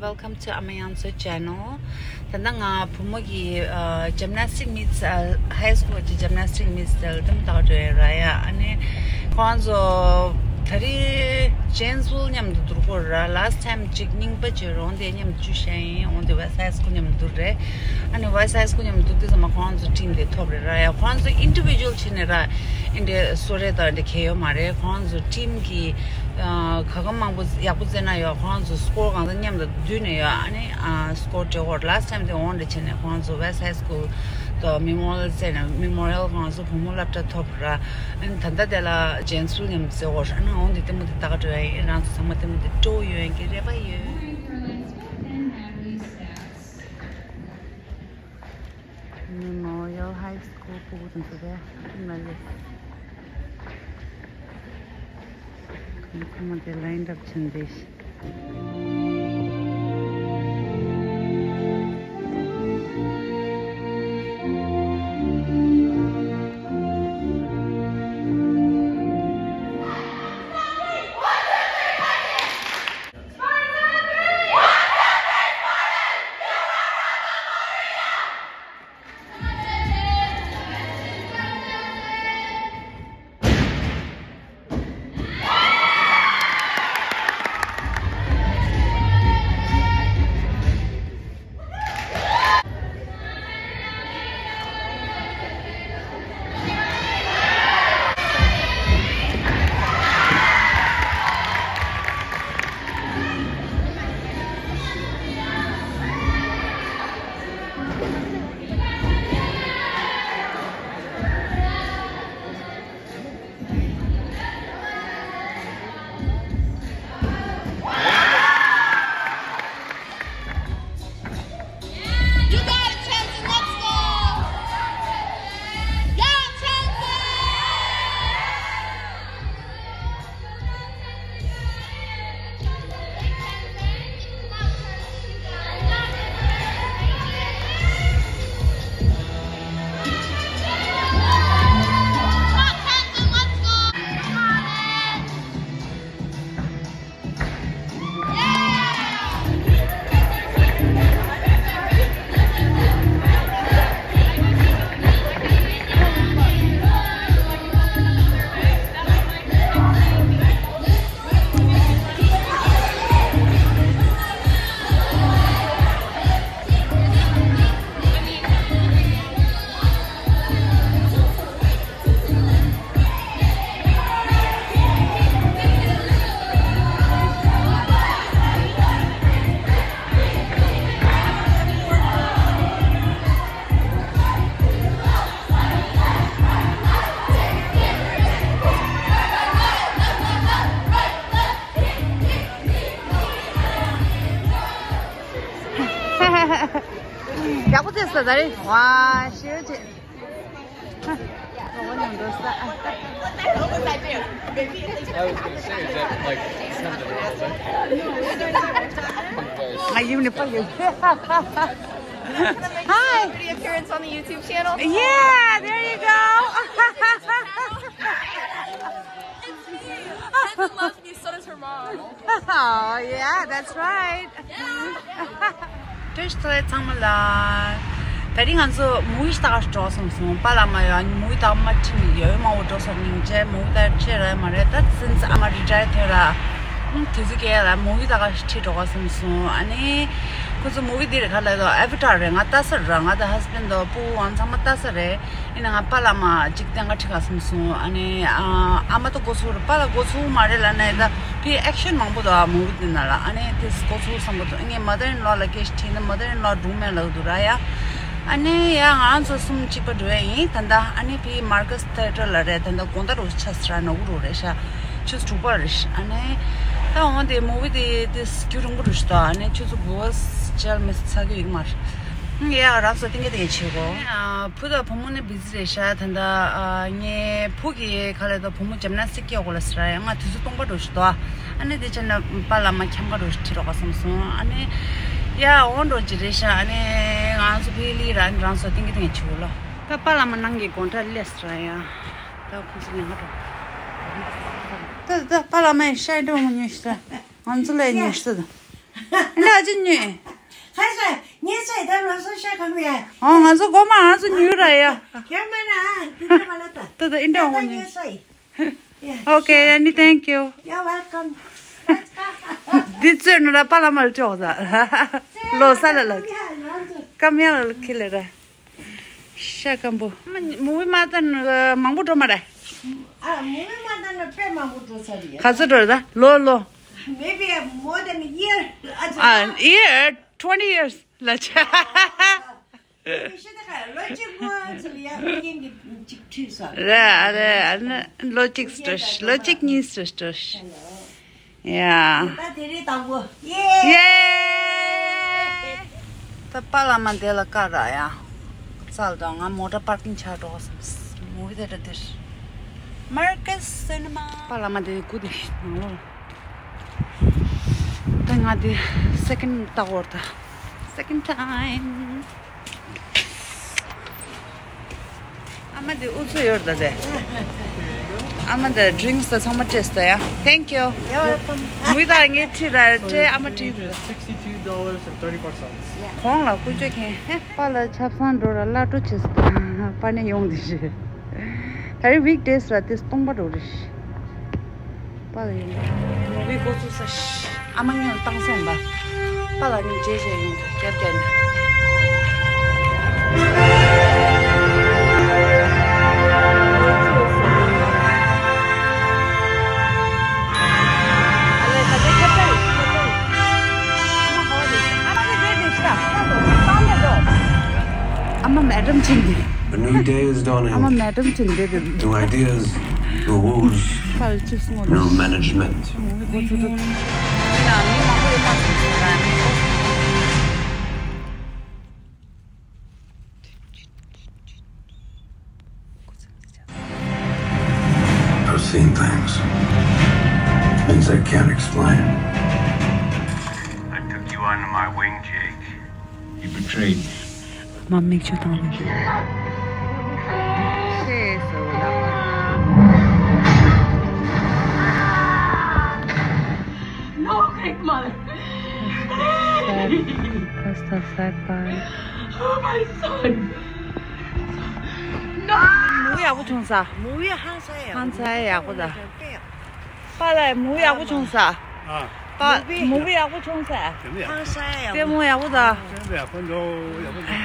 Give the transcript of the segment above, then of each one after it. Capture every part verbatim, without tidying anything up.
Welcome to Ama Yangtso channel. ད་ལྟ་ང་བུ་མོ་གི་ཨ་ཇིམ་ནེ་སི་ཊིག་མི་ཊི་ཨ་ཧའི་སི་ཀུལ་གྱི་ཇིམ་ནེ་སི་ཊིག་མི་ཊི་ལ་དེ་མོ་ལྟ་ག་འགྲོ་ཡ་ར་ཡ། ཨ་ནི་ཁོང་ཚོ་ད་རེས་ཇེན་སི་ཕུལ་མཉམ་དུ་བསྡུར་གོ་ར། ལཱ་སི་ཊི་ཊའིམ་གཅིག་རྙིང་པ་བྱས་རོང་དེ་མཉམ་དུ་བཅུ་ཤ་ཡིན། འོང་དེ་ཝེ་སི་ཊི་ཧའི་སི་ཀུལ་མཉམ་དུ་བསྡུར་རེད། ཨ་ནི་ཝེ་སི་ཊི་ཧའི་སི་ཀུལ་མཉམ་དུ་བསྡུར་དུས་ཙམ་པ་ཁོང་ཚོ་ཊིམ་དེ་ཐོབ་རེད་ར་ཡ། ཁོང་ཚོ་ཨིན་ཌི་བི་ཇུ་ཨལ་བྱས་ནས་ར་ཨིན་དེ་སོ་རེ་དང་དེ་གལ་ཡོད་མ་རེད། ཁོང་ཚོ་ཊིམ་གི་ཨ་ག་ག་མང་པོ་ཡག་པོ་རྩེ་ན་ཡོད། ཁོང་ཚོ་སི་ཀོར་གང་ཚ་མཉམ་དུ་བསྡུས་ནས་ཡོད། ཨ་ནི་ཨ་སི་ཀོར་སྤྲད་ཡོད། ལཱ་སི་ཊི་ཊའིམ་དེ་འོང་རེ་བྱས་ནས་ཁོང་ཚོ་ཝེ་སི་ཊི་ཧའི་སི་ཀུལ་དང་མེ་མོ་རི་ཡལ་རྩེ་ནས་མེ་མོ་རི་ཡལ་ཁོང་ཚོ་བུ་མོ་སློབ་གྲྭ་ཐོབ་ར། ཨ་ནི་ད་ལྟ་དེ་ལ་ཇེན་སི་ཕུལ་མཉམ་དུ་རྩེ་ཡོད། ཨ་ནི་འོང་དེ་ལྟད་མོ་དེ་ལྟ་ག་འགྲོ་ཡ་ཡིན། རང་ཚོ་ཚང་མ་ལྟད་མོ་དེ་སྤྲོ་བོ་ཡོད་ཡིན་གྱི་རེ་བ་ཡོད། Memorial High School ཕྲུ་གུ་དེ་ཚོ་དེ་ཁྲིད་ན་ལེ། ཁོང་ཚོ་དེ་ལའིན་ཨབ་བྱས་འདི། You got it, Chelsea. Let's go. Go, Chelsea. ཡག་པོ་བྱས་སོང་ད་རེས། ཝ་ཤེས་བྱས། I was gonna say, is that, like, seven or something? Are you in the fucking Hi. Pretty appearance on the YouTube channel. Yeah, there you go. It's me. Kenton loves me, so does her mom. Oh, yeah, that's right. བཀྲ་ཤིས་བདེ་ལེགས་ཚང་མ་ལ། ད་རིང་ང་ཚོ་མུ་ཝི་ལྟ་གར་འགྲོ་བསམ་སོང་། པཱ་ལགས་མ་ཡོད། ཨ་ནི་མུ་ཝི་ལྟ་མ་ཁྲིད་ནས་ཡོད་མ་འོ་འགྲོ་ས་རྙིང་རྗེས་མུ་ཝི་ལྟ་ཁྲིད་ར་མ་རེད། ད་སིན་སི་ཨ་མ་རི་ཊ་ཡར་ཐོན་ར། ཨུམ་དུས་ཚོད་སྐྱེལ་ལ་མུ་ཝི་ལྟ་གར་ཁྲིད་འགྲོ་བསམ་སོང་། ཨ་ནི་ཁོ་ཚོ་མུ་ཝི་འདི་རེད་ག་ལ་དོ་ཨ་བི་ཊར་རེད། ང་ལྟ་ས་ར། ང་དང་ཧས་བྷེན་ཌི་དང་ཕྲུ་གུ་ཚང་མ་ལྟ་ས་རེད། ཡིན་ན་ང་པཱ་ལགས་མ་གཅིག་བསྟན་ག་ཁྲིད་ག་སོང་སོང་། ཨ་ནི་ཨ་ཨ་མ་ཏོ་འགོ་ཚུགས་རེད། པཱ་ལགས་འགོ་ཚུགས་མ་རེད་ལབ་ནས་ད་ཕི་ཨེག་ཤན་མང་པོ་འདུག་ཨ་མུ་ཝི་དེ་ནང་ལ། ཨ་ནི་དེ་འགོ་ཚུགས་བསམ་པ་ཚོ་ངས་མ་དར་ཨིན་ལོ་ལ་སྐད་ཆ་དྲིས་ན་མ་དར་ཨིན་ལོ་སྒྲུང་མེད་ལབ་འདུག་ར་ཡ། ཨ་ནི་ཡ་ང་ཚོ་གསུམ་གཅིག་པ་འགྲོ་ཡ་ཡིན། ད་ལྟ་ཨ་ནི་ཕི་མར་ཁ་སི་ཐེ་ཨེ་ཊར་ལ་རེད། ད་ལྟ་དགོང་དག་རུ་ཆགས་སི་ར་ནོ་གུ་རུ་རེད་ཤག་ཆུ་ཚོད་དྲུག་པ་རེད་ཤག་ཨ་ནི་ད་འོང་དེ་མུ་ཝི་དེ་དེ་རྒྱུན་རིང་པོ་རུ་ཤི་ཏོ། ཨ་ནི་ཆུ་ཚོད་དགུ་པ་མཇལ་མི་ཚར་གི་ཡོད་མ་རེད། ཡ་རང་ཚོ་ཏིང་ངེ་ཏིང་ངེ་བྱེད་གོ། བུ་དང་བུ་མོ་ནི་བི་ཛི་རེད་ཤག་ད་ལྟ་ཨ་ངའི་བུ་གི་ག་ལ་དང་བུ་མོ་ཇིམ་ནེ་སི་ཊིག་སྐྱེལ་དགོས་ལ་ཟེར་ཡ། ང་དུས་ཚོད་སྟོང་པ་འགྲོ་ཤི་ཏོ། ཨ་ནི་དེ་ཕྱིན་ན་པཱ་ལགས་མ་འཁྱམ་ག་འགྲོ་ཤི་ཁྲིད་རོགས་ག་བསམ་སོང་། ཨ་ནི་ཡ་འོང་འགྲོ་ཅི་རེད་ཤག་ཨ་ནི་ང་ཚོ་ཕི་ལི་ར་ཨ་ནི་རང་ཚོ་ཏིང་གི་ཏིང་གི་བྱེད་གོ་ལོ། ད་པཱ་ལགས་མ་ནང་གི་དགོང་གྲ་སླེབས་ར་ཡ། ད་ཁོང་ཚོ་ཉལ་ག་འགྲོ། ད་ད་པཱ་ལགས་མ་ཡི་ཤ་འགྲོ་མ་ཉོས་ཤི་ད། ང་ཚོ་ལ་ཉོས་ཤི་ད། ཨ་ཅི་ཉོས། ཁ་ཤས་ངས་ཚོད་ད་ལོ་སོ་ཤ་གམ་ཡ། ཨོ་ང་ཚོ་གོ་མ་ང་ཚོ་ཉོས་ར་ཡ། ཁྱེད་མ་ན་ཨ་དེ་ཚོ་མ་ལ་ད། ད་ད་ཨིན་ད་འོ་ངས་ཉོས། ཚོད། Okay, Annie, thank you. You're welcome. འདི་བཙོས་ན་ར་པཱ་ལགས་མར་ཅོག་ཟ། ལོ་ས་ལ་ལ། ཀམ་ཡ་ལ་ཁི་ལེ་ར། ཤ་སྐམ་པོ། མུ་བི་མ་ལྟ་ན་མང་པོ་འགྲོ་མ་རེད། ཨ་མུ་བི་མ་ལྟ་ན་དཔེ་མང་པོ་འགྲོ་ས་རེད། ག་ཚོད་འགྲོ་རེད་ད་ལོ་ལོ། Maybe more than a year. ཨ་year, twenty years ལ་ཆ། ཤི་ད་ག་ལོ་གཅིག་གོ་ཚུལ་ཡ་མི་རྒན་གྱི་གཅིག་ཁྲུས་སོ། རེད་རེད། ཨ་ནི་ལོ་གཅིག་སྟོར་ལོ་གཅིག་གཉིས་སུ་སྟོར། ཡ། ད་དེ་རིང་དང་པོ། ཡེ། ད་པཱ་ལགས་མ་དེ་ལ་བཀའ་ར་ཡ། ཚལ་དང་ང་མོ་ཊ་པར་ཀིང་ཆགས་འགྲོ་བསམ། མུ་བི་ཐེ་ཊར་འདིར། Marcus Cinema. པཱ་ལགས་མ་དེ་སྒུག་དེ་ནང་ལོགས། ད་ང་དེ་second ལྟ་བར་ད། Second time. ཨ་མ་དེ་ཨུ་ཚུགས་ཡོད་ད་དེ། ཨ་མ་དེ་drinks ད་ཚང་མ་སྤྲད་སོང་ཡ། Thank you. You're welcome. མུ་ད་ངས་ཁྲིད་ད་སྤྲད། ཨ་མ་ཁྲིད། Sixty-two dollars and thirty-four cents. གོང་ལ་ཀུན་སྤྱོད་མཁན། པཱ་ལགས་ཆབ་གསང་འགྲོ་ར་གླ་སྤྲོད་བྱེད་སོང་། པཱ་ནས་ཡོང་དེ་ཞེས། ད་རེས་weekdays ལ་དེ་སྟོང་པ་འགྲོ་རེད། པཱ་ལགས་ཡོང་། མུ་བི་འགོ་བཙུགས་ས། ཨ་མ་ངས་བཏང་སེམས་པ། པཱ་ལགས་ངས་རྗེས་བྱས་ཡོང་དུས་རྒྱབ་རྒྱབ་ནས། ཨ་མ་མེ་ཌམ་ཆེན་པོ། A new day is dawning. ཨ་མ་མེ་ཌམ་ཆེན་པོ། New ideas, new woes, པཱ་ལགས་ཅིག་སོང་། New management. I've seen things, things I can't explain. I took you under my wing, Jake. You betrayed me. མ་མིག་ཆུ་བཏང་བའི། ཤེས་སོ་ལགས། No, great mother. That's the sad part. Oh, my son. No. མུ་ཡག་པོ་བྱུང་ས། མུ་ཡ་ཧང་སང་ཡག་པོ། ཧང་སང་ཡག་པོ་ད། པཱ་ལགས་མུ་ཡག་པོ་བྱུང་ས། ཨ། པཱ་མུ་བི་ཡག་པོ་བྱུང་ས། དེ་མོ་ཡག་པོ། ཧང་སང་ཡག་པོ། དེ་མོ་ཡག་པོ་ད། དེ་མོ་ཡག་པོ་འགྲོ་ཡག་པོ་འགྲོ།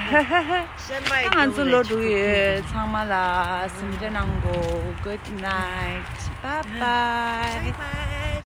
ད་ང་ཚོ་ལོ་དྲུག་ཡོད། ཚང་མ་ལ་གཟིམ་འཇག་གནང་གོ། Good night. Bye bye.